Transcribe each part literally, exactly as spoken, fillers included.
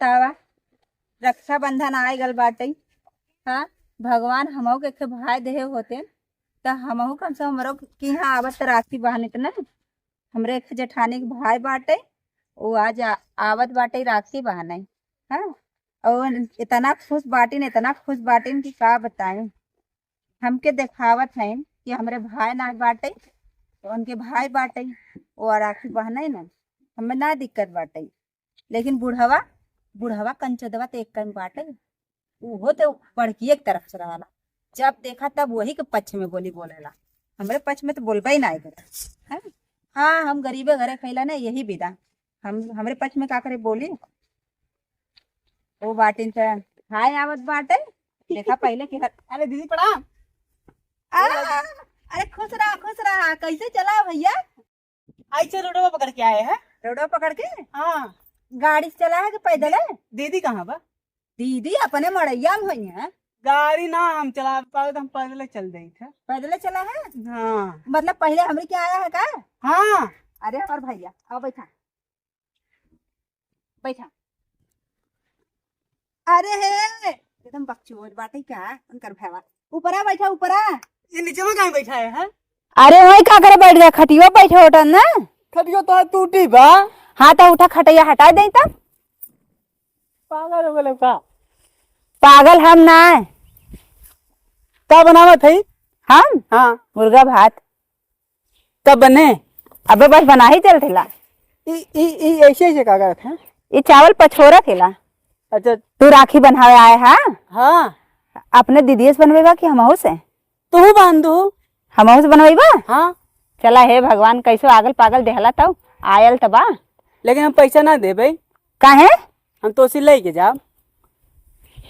बतावा, रक्षाबंधन आए गल बाटे। हाँ, भगवान हमहू के एक ठे भाई देहे होते, त हमहू कम से कम हमरो किहाँ आवत त राखी बान्हित न। हमरे एक ठे जेठानी के भाई बाटे, उ आज आ-, आवत बाटे राखी बान्हे। हाँ, और इतना खुश बाटिन, इतना खुश बाटिन कि का बताई। हमके देखावत हैं कि हमरे भाई ना बाटे, तो उनके भाई बाटे, वो राखी बान्हे न, हमें ना दिक्कत बाटे। लेकिन बुढ़वा, बुढ़वा कंचोदवा तो एक कम बाटे, उहो तो बड़किए के तरफ से रहला। जब देखा तब वही के पक्ष में बोली बोलेला, हमरे पक्ष में तो बोलबे ही ना करे। हैं? हाँ, हम गरीबे घरे खैला ना, यही विधा। हम, हमरे पक्ष में का करे बोली? वो बाटिन त हाय आवत बाटे। देखा पहले के हर-, अरे दीदी प्रणाम। आ, अरे खुश रहा, खुश रहा। कैसे चला है भैया? ऐसे रोडवा पकड़ के आए हैं। रोडवा पकड़ के? हाँ। गाड़ी से चला है कि पैदल है? दीदी कहाँ बा? दीदी अपने मड़ैया में होई है। गाड़ी ना हम चला पावे तो हम पैदल चल जाई थे। पैदल चला है? हाँ। मतलब पहले हमरे क्या आया है का? हाँ। अरे हमार भैया, आओ बैठा। बैठा। अरे हे, एकदम बकचोद बाटे का उनकर भैया। ऊपरा बैठा, ऊपरा। ये नीचे में काहे बैठा है, हैं? अरे वही का करे बैठ गया, खटियो बैठे उठन ना। खटियो तो टूटी बा। हाँ तो उठा, खटिया हटा दे तब। पागल हो गए का? पागल हम ना है। का बनावत है? हम? हाँ। मुर्गा भात। कब बने? अबे बस बना ही चल थेला। ई, ई, ई ऐसे, ऐसे का करत है? ई चावल पछोरा थेला। अच्छा। तू राखी बन्हावे आए हा? हाँ। अपने दीदिये से बनवेबा कि हमहू से? तू बांध दो। हमहू से बनवेबा? हाँ। चला हे भगवान, कैसो आगल पागल देहला तब आयल त बा। लेकिन हम पैसा ना देबे। काहे? हम तोसी लेके जाब।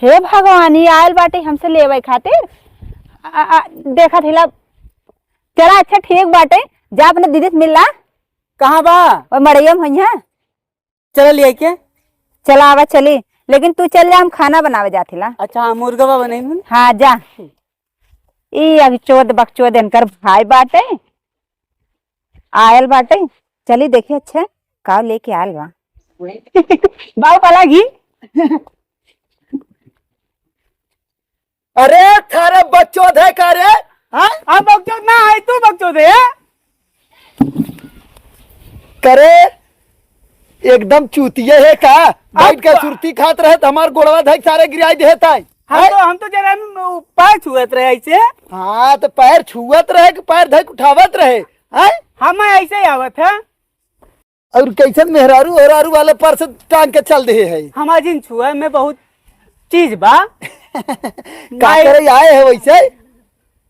हे भगवान, ई आयल बाटे हमसे लेवे खातिर। आ, आ, देखत हिला। चला, अच्छा, ठीक बाटे, जा अपने दीदी से मिल ला। कहाँ बा? और मड़ैया में होइहैं। चला, ले आइके। चला, आवा, चली। लेकिन तू चल जा, हम खाना बनावे जात हिला। अच्छा, हाँ, मुर्गवा बनाई हम। हाँ, जा। ई अगचोद बकचोद इनकर भाई बाटे, आयल बाटे। चली देखी, अच्छे, का लेके आयल बा। बाबू पाला घी। अरे थारे बकचोद है का रे? हाँ? हम बकचोद ना है, तू बकचोद है। करे एकदम चूतिये है का? बैठ के सुरती खात रहे त हमार गोड़वा धइक सारे गिराई देहे ताई। हम तो, हम तो जरा हम पैर छुअत रहे ऐसे। हाँ, तो पैर छुअत रहे कि पैर धइक उठावत रहे? हैं? हम ऐसे ही आवत है। और कैसन मेहरारू ओहरारू वाले पर से टांग के चल देहे है? हमार जिन छुआ में बहुत चीज बा। का करे आए है वैसे?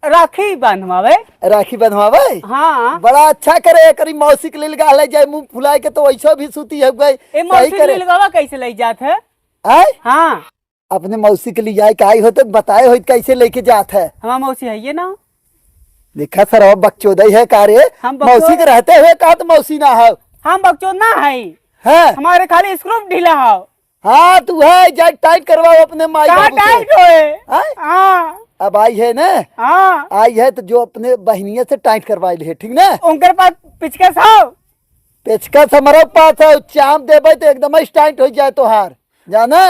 राखी बांधवावे। राखी बंधवावे? हाँ। बड़ा अच्छा करे, एकरी मौसी के लिए गाले जाए, मुंह फुलाए के तो वैसे भी सूती है गई। ए, सही मौसी के करे। लिए गावा कैसे ले जात है? आय? हाँ। अपने मौसी के लिए जाए के आई होते, बताए होत कैसे लेके जात है। हमार मौसी है ये ना। देखा सर, अब बकचोदई है का रे? हम बकचोद मौसी के रहते हुए कहा तो मौसी ना हो। हम बकचोद ना है। हैं? हमारे खाली स्क्रू ढीला हो। हाँ, तू है, जाए टाइट करवाओ अपने माई कहाँ बाबू से। टाइट होए? हैं? हाँ। अब आई है ना? हाँ। आई है तो जो अपने बहनिया से टाइट करवाई ले, ठीक ना? उनकर पास पेचकस हो? पेचकस हमारा पास है, चाप देबे तो एकदम ही टाइट हो जाए तोहार, जाना?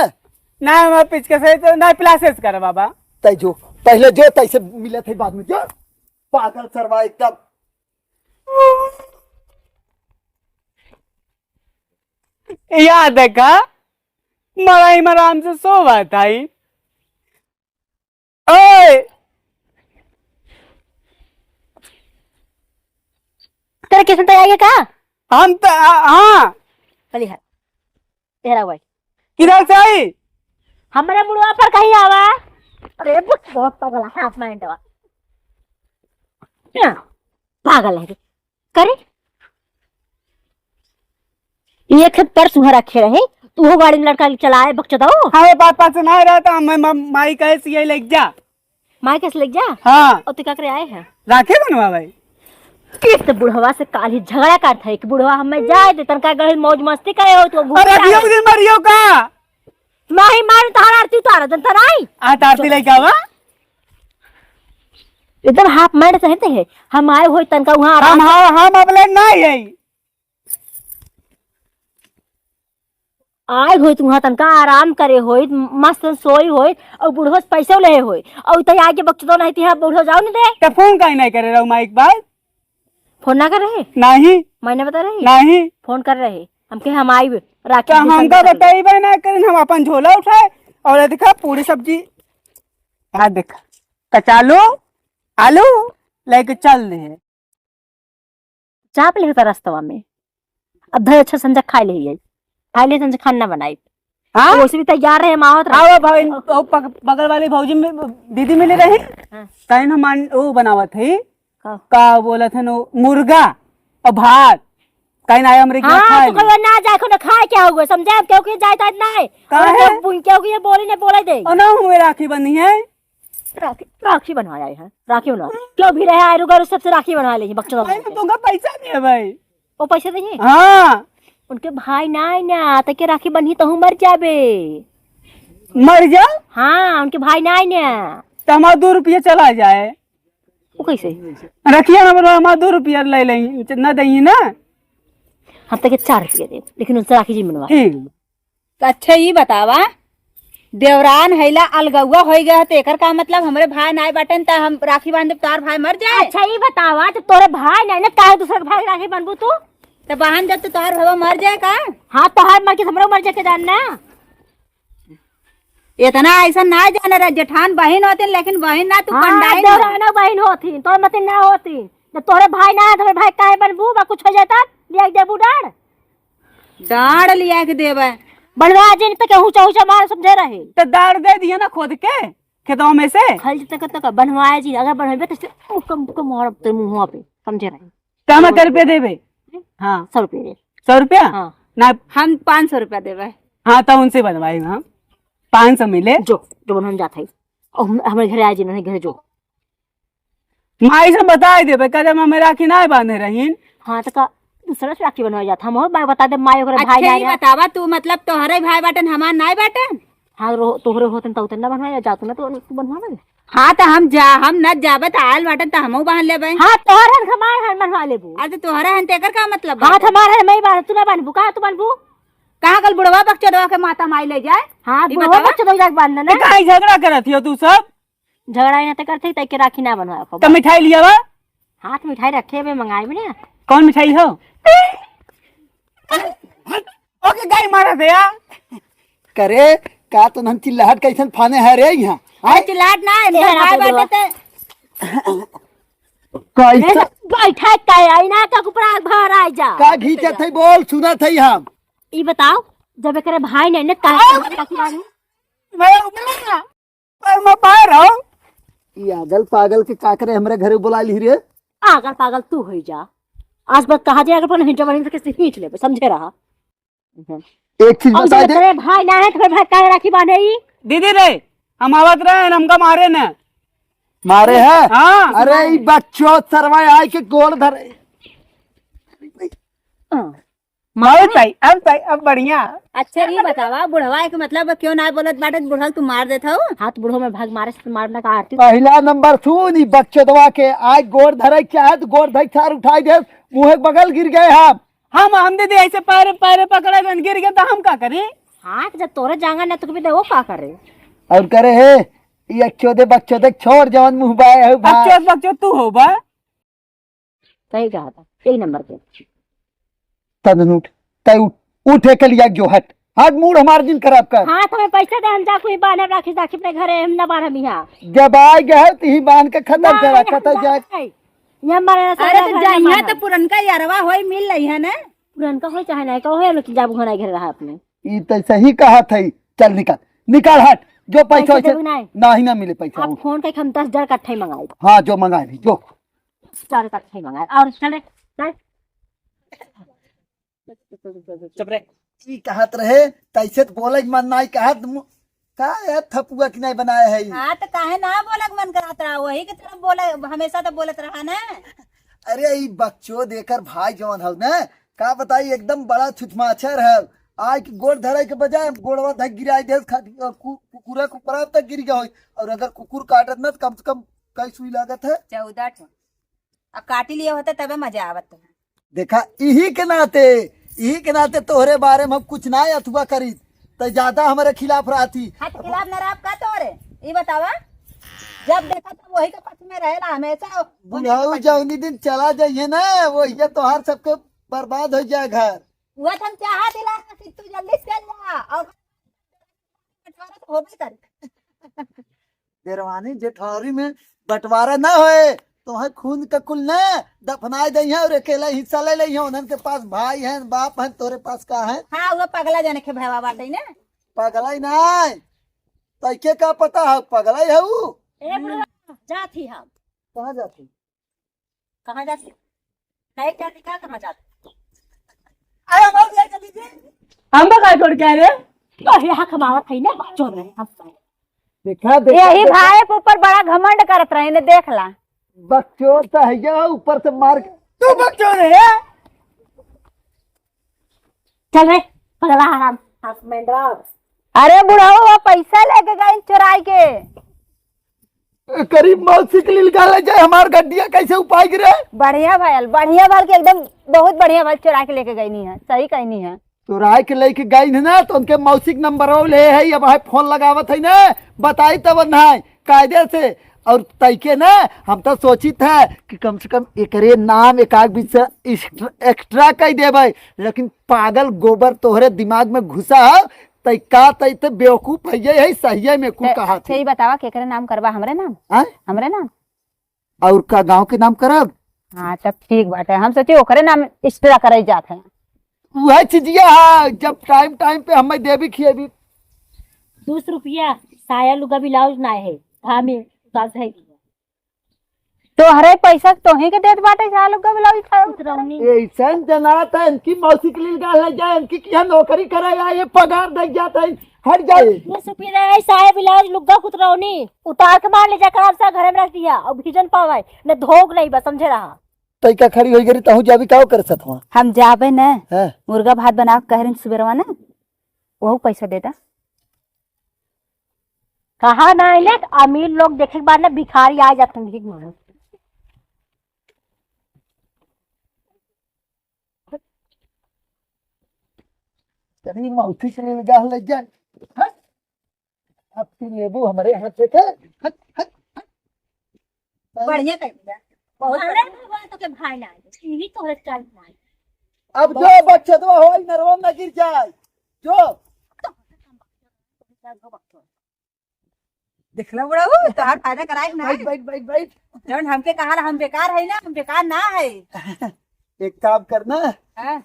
ना, हमारे पेचकस है तो ना, प्लासेस कर बाबा। तै जो, पहले जो तैसे मिले थे बाद में जो, पागल सरवा एकदम। या देखा, मड़ई में आराम से सोवत हई। ओए! तेरे किस्म पे आएगा का? हम तो, आ, हाँ। चलिए, हाँ। तेरा भाई। किधर से आई? हमारे मुड़वा पर कहीं आवा। अरे, बहुत पगला, हाफ पैंट हुआ। पागल है। करे? ये खेत पर सुहा रखे रहे, तू वो गाड़ी में लड़का चलाए, बकचोदाओ। हाँ, ये बात, बात से ना रहता, मैं, मैं, माई कहे से ये लेके जा। माई कहे से लेके जा? हाँ। और तू क्या करे आए हैं? राखे बनवा भाई। किस तो बुढ़वा से काल ही झगड़ा करत है कि बुढ़वा हमें जाए दे, तनका गहिल मौज मस्ती करे हो, तो घूम अरे, रहा दियो है। दिन मरियो का? माही मारू तहार आरती उतारा, जनता नहीं? आ, तो आरती लेके आवा। एकदम हाफ पैंट से है, हम आए हो तनका वहाँ हम, आराम से हाँ, हम अबले नहीं है। आए होइत उहाँ तनका आराम करे होइत, मस्त सोई होइत, और बुढ़वा से पैसो लेहे होइत, और तै आगे बकचोदो नहीं तिहा बुढ़वा जाओ नहीं दे। तो फोन काहे नहीं करे रहू माई एक बार? फोन ना कर रहे? नहीं। मैंने बता रही? नहीं। फोन कर रहे, हम कहे हम आइब राखी तो के संग हमका बता रहे। बताइबे ना करें, हम अपन झोला उठाए और ये देखा पूरी सब्जी, आ देखा कचालू आलू लेके चल दे। चाप ले होता रास्तवा में, अब धर अच्छा संजा खाए ले आई, खाए ले संजा खाना बनाई। हाँ? तो वैसे भी तैयार रहे, हम आवत रहे। हाँ, वो भाई, वो पग-, बगल वाली भौजी में दीदी मिली रही। हाँ। तैन हम आन-, वो बनावत है। का? का बोलत है नो, मुर्गा और भात। कहीं ना हमरे घर हाँ, खाए तो ले। कहियो ना जाए, को ना खाए क्या हुआ, समझे? हम क्योंकि जाए ताज ना है। का और है? जब बुन क्योंकि ये बोली ने बोले दे। और ना हुए राखी बंधी है। राखी, राखी बनवाए आए हैं, राखी बनवा। क्यों भी रहे आयरु गारू सबसे राखी बनवा ले, बकचोदा अरे, बनवा तो के। तुमका पैसा नहीं है भाई। वो पैसा नहीं है? हाँ। उनके भाई ना है ना, तो के राखी बंधी तो हूँ मर जाबे। मर जा? हाँ, उनके भाई ना है ना। तो हमारा दो रुपया चला जाए। वो कैसे? रखिया ना बनवा, हमारा दो रुपया ले लें, ना देंगे ना। हम तो के चार रुपया दे, लेकिन उनसे राखी जी बनवा। ठीक। तो अच्छा, ई बतावा, देवरान हैला अलगौआ होइ गया है, तो एकर का मतलब? हमरे भाई नाय बाटेन, त हम राखी बांधब, तोहार भाई मर जाए? अच्छा, ई बतावा, जब तोरे भाई नाय ना, काहे दूसरे के भाई के राखी बांधबू तू? तो बहन, जब तो तोहार भाई मर जाए का? हाँ, तोहार मर के हमरो मर जाए के जान ना। इतना ऐसा ना जाने रहे, जेठान बहिन होती, लेकिन बहिन ना, तू हाँ, कंडाइन है। देवरानो बहिन होती, तोर मतिन ना होती। जब तोरे भाई ना है, तो भाई काहे बनबू? बा कुछ हो जाता, लिया के देबू डाड़। डाड़ लिया के देबे। बनवा जिन पे के हुचा हुचा मार समझे रहे। तो डाड़ दे दिया ना खोद के खेतवा में से। खल तक तक बनवाए जी, अगर बनवेबे तो से मुक्का मुक्का मारब ते मुंहवा पे, समझे रहे। कम कर पे देबे? हाँ। सौ रुपये दे। सौ रुपया? हाँ। ना। हम पाँच सौ रुपया देबे। हाँ, तो उनसे बनवाई हम। पाँच सौ मिले। जो, जो बनवा हम जात है। और हम, हमारे घरे आए जी, नहीं घरे जो। माई से बताई देबे, कदम हमें राखी ना बांधे रहीन। हाँ, तो का दूसरा से राखी बनवाई जात, हम और बा-, बता दे, माई ओकरे भाई अच्छा, ना ये रहा। बतावा तू, मतलब तोहरे भाई बाटन, हमार नाय बाटन? हाँ, रो-, तोहरे होतन त उतन ना बनवाई जात ना, तो तू बनवा ले। हाँ, तो हम जा, हम न जाबे, तो आयल बाटन, तो हमहू बांध लेबे। हाँ, तोहर हन, हमार हन, बनवा लेबू। अरे, तो तोहरे हन, तेकर का मतलब हाँ, बाटे? तो हमार हन, मैं बांध, तू ना बांधबू, कहाँ तू बांधबू? कहाँ कल बुढ़वा बकचोदवा के माता माई ले जाए? हाँ, ई बुढ़वा बतावा। बकचोदवा जाके बांध देना। तो काहे झगड़ा करत हियो तू सब? झगड़ा यहाँ तक करते, तय के राखी ना बनवाए को। तो मिठाई लिया बा? हाथ मिठाई रखे बे, मंगाए बे ना। कौन मिठाई हो? ओके, गाय मारा दे यार। करे, का तो नन चिल्लाहट कैसन फाने है रे यहाँ? अरे चिल्लाहट ना है, ये हरा भाई दे दो। बाटे ते। कैसा? बैठा है, का आई ना, का ऊपर आग भर आ जा। का घींचत है, बोल, सुनत है हम। ई बताओ, जब एकरे भाई ने, ने का, का खिलाड़ी? मैं, मैं, पर मैं बाहर हूँ। ई आगल पागल के का करे हमरे घरे बुला ली रे? आगल पागल तू होई जा। आज बात कहा जाए, अगर अपन हिंटो बनी तो किसी खींच लेबे, समझे रहा। एक चीज और बता जब दे। तेरे भाई ना है, तो फिर भाई काहे राखी बांधे ई? दीदी रे, हम आवत रहे, हमका मारे न। मारे है? हाँ। अरे, ई बच्चो सरवा आए के गोड़ धरे। हाँ। अब सही, अब सही, अब बढ़िया। अच्छा, ई बतावा, बुढ़वा के मतलब क्यों ना बोलत बाटे, बुढ़वा तू मार देत हो? हाथ बुढ़ो में भाग मारे से मारना का आरती। पहला नंबर सुन, ई बच्चोदवा के आज गोड़ धरे के चाहे तो गोड़ धरे सार उठाई दे, मुँह के बगल गिर गए हम। हम, हम दीदी ऐसे पैर, पैर पकड़े गन गिर गए तो हम का करी? हाँ, जब तोरे जांगा ना तो कभी दे वो का करे? और करे हे, ई अक्चोदे बक्चोदे छोड़ जवन मुँह बाए हो भाई। बक्चोद बक्चोद तू हो बा। सही कहा था, यही नंबर पे। तदन उठ, तय उठ, उठे के लिए जो हट, हट मूड हमार दिन खराब कर। हाँ, तो मैं पैसे दे, हम जा कोई बांधब राखी, राखी अपने घरे, हम ना बांधब यहाँ। जब आ गए तो ही बांध के खत्म ना, करा, यहाँ खत्म बांध जाए। नहीं। यहाँ मारे ना अरे सारा तो घर ना जइहा बांधब। तो पुरनका यारवा होई मिल लइहा ना। पुरनका होई चाहे नहीं, कहो है लोग कि जाब घर घर रहा अपने। ई तो सही कहा था, चल निकाल, निकाल हट, जो पैसा पैसे वैसे देबे नहीं। ना ही ना मिले पैसा। आप फोन करके हम दस हजार का अट्ठाई मंगाए। हाँ, जो मंगाए भी, जो। चार का अट्ठाई मंगाए। और चल रे, चल। चुप रे। ई कहत रहे, तैसे तो बोले के मन नाई कहत मु-, का यार थपुआ की नाई बनाए है ई? हाँ, तो काहे ना बोले के मन करत रहा? वही के तरफ बोले, हमेशा तो बोलत रहा ना। अरे, ई बकचोद एकर भाई जवन हौ ना, का बताई, एकदम बड़ा छुछमाछर है। आय के गोड़ धरे के बजाय गोड़वा धक गिराई दे, खा-, कु-, कुकुरा कुकुरा तक गिर गया होई। और अगर कुकुर काटत ना, तो कम से कम कई सुई लागत है? चौदह ठो। अब काटी लिए होते तबे मजा आवत है। देखा, इही के नाते यही के नाते तोहरे बारे में हम कुछ ना अथुआ करी, त ज्यादा हमरे खिलाफ रहती। हाँ, तो खिलाफ ना रहब का तोहरे? ई बतावा, जब देखा तब वही के पक्ष में रहेला हमेशा। बुढ़ऊ जौनी दिन चला जाइए ना, वही तोहार सबके बर्बाद हो जाए घर। वह तो हम चाहत हिला कि तू जल्दी चल जा और बंटवारा तो होबे करी। देरवानी जेठौरी में बंटवारा ना होए, तोहे खून का कुल ना दफनाए दइहे और अकेला हिस्सा ले लइहे। उन्हन के पास भाई हैं, बाप हैं, तोरे पास का है? हाँ, वो पगला जाने के भवा बाटे ना। पगला ही ना है, तइके का पता है पगला ही है ऊ। ए बुढ़वा, जात ही हम। कहाँ जाती? कहाँ जाती? नहीं जाती का, कहाँ जाती? अरे हमारे लिए चली जी। हम बका छोड़ के आ रहे। तो यहाँ कमावत है ना, बकचोद रहे हम। देखा, देखा, यही देखा। भाई के ऊपर बड़ा घमंड करत रहे ने, देख ला। बकचोद तो है या ऊपर से मार के। तू बकचोद है? चल रे, पगला हराम, हराम मेंढरा। अरे बुढ़ऊ, वो पैसा लेके गई चुराई के। करीब मौसी के लिए निकाला जाए, हमार गड्डिया कैसे उपाय गिरे? बढ़िया भयल, बढ़िया भयल के एकदम बहुत बढ़िया भयल, चुरा के लेके गई नहीं है, सही कही नहीं है। चुरा के लेके गई है ना, तो उनके मौसी के नंबर ले है, अब है फोन लगावत है ना, बताई तब ना कायदे से। और तइके ना, हम तो सोचित है कि कम से कम एकरे नाम एक आध बीस से एक्स्ट्रा, एक्स्ट्रा कह देबै, लेकिन पागल गोबर तोहरे दिमाग में घुसा है, तई का तई ते बेवकूफ है, ये है सही है में कुछ ते, कहा ते थी। ई बतावा, केकरे नाम करबा, हमरे नाम? हाँ? हमरे नाम? और का गांव के नाम करब? हाँ, तब ठीक बात है, हम सोचे ओकरे नाम एक्स्ट्रा करे जात है। वह चीजिया है, जब टाइम टाइम पे हमें देवी खिएबी। दो सौ रुपया साया लुगा ब्लाउज ना है, धामे उदास है। तोहरे पैसा तोही के देत बाटे, साया लुगा ब्लाउज खाए उतरौनी। ऐसन जनात है, इनकी मौसी के लिए गाल लग जाए, इनकी किया नौकरी करे या ये पगार दे जाता है, हट जाए। दो सौ रुपया है, साया ब्लाउज लुगा कुतरौनी उतार के मार ले जा, काम सा घरे में रख दिया, अब भीजन पावे, न धोग नहीं बस, समझे रहा। तई का खड़ी होई गरी, तहू जाबी का कर सत हुआ? हम जाबे न। हाँ। मुर्गा भात बना के कह रही सुबेरवा न, वहू पैसा देता। कहा ना है ना, अमीर लोग देखे के बाद ना भिखारी आ जाते हैं भीख मांगे। तनी मौसी के लिए गाह ले जाए। हट। अब तू लेबू हमरे हाथ से के। हट, हट, हट। बढ़िया कर दिया। बहुत अरे बढ़िया। भगवान तो के भाई ना आए। यही तो है चल भाई। अब जो बच्चदवा होई नरवा में गिर जाए। जो। देखला बुढ़ऊ, तोहार फायदा कराए ना। बैठ, बैठ, बैठ, बैठ। जौन हमके कहा हम बेकार है ना, हम बेकार ना है। एक काम करना। हाँ।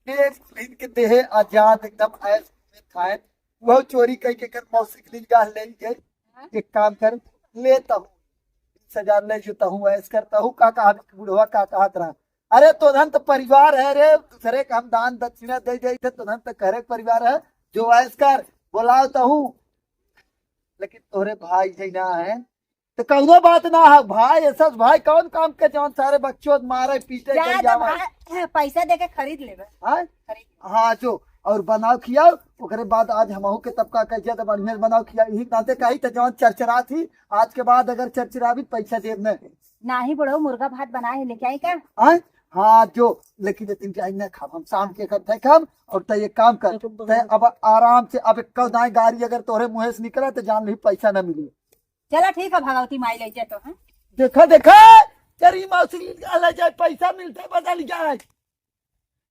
एक दिन के देहे आजाद एकदम ऐश में खाए। वह चोरी कई के कर मौसी के लिए गाह ले गए। हाँ। एक काम कर, लेता हूँ। बीस हजार ले जो तहूँ ऐश करता हूँ। का कहा बुढ़वा का कहत रहा? अरे तोधन तो परिवार है रे, दूसरे का हम दान दक्षिणा दे जाई थे, तोधन तो घरे के परिवार है, जो ऐश कर, बोलाओ तहूँ। लेकिन तोहरे भाई जैना है, तो कौनो बात ना है भाई, ऐसा भाई कौन काम के जौन सारे बच्चों मारे, पीटे, जा दे गरियावे? भाई, पैसा दे के खरीद लेबे। हाँ? खरीद। हाँ, जो, और बनाओ खियाओ, ओकरे बाद आज हमहू के तबका कह दिया तो बढ़िया से बनाओ खियाओ, यही नाते कही तो जौन चरचरा थी, आज के बाद अगर चरचरावी तो पैसा देब न। नाही बुढ़ऊ, मुर्गा भात बनाए है, लेके आई का? हाँ? हाँ, जो, लेकिन ये दिन के आई ना खाब, हम शाम के इकट्ठे खाब, और तय एक काम कर, तय अब आराम से, अब एक दाएं गाड़ी अगर तोहरे मुँहे से निकला तो जान ली पैसा ना मिली। चला ठीक है, भगवती माई ले जाए तो, हैं? देखा, देखा, तेरी मौसी ले जाए, पैसा मिलते बदल जाए।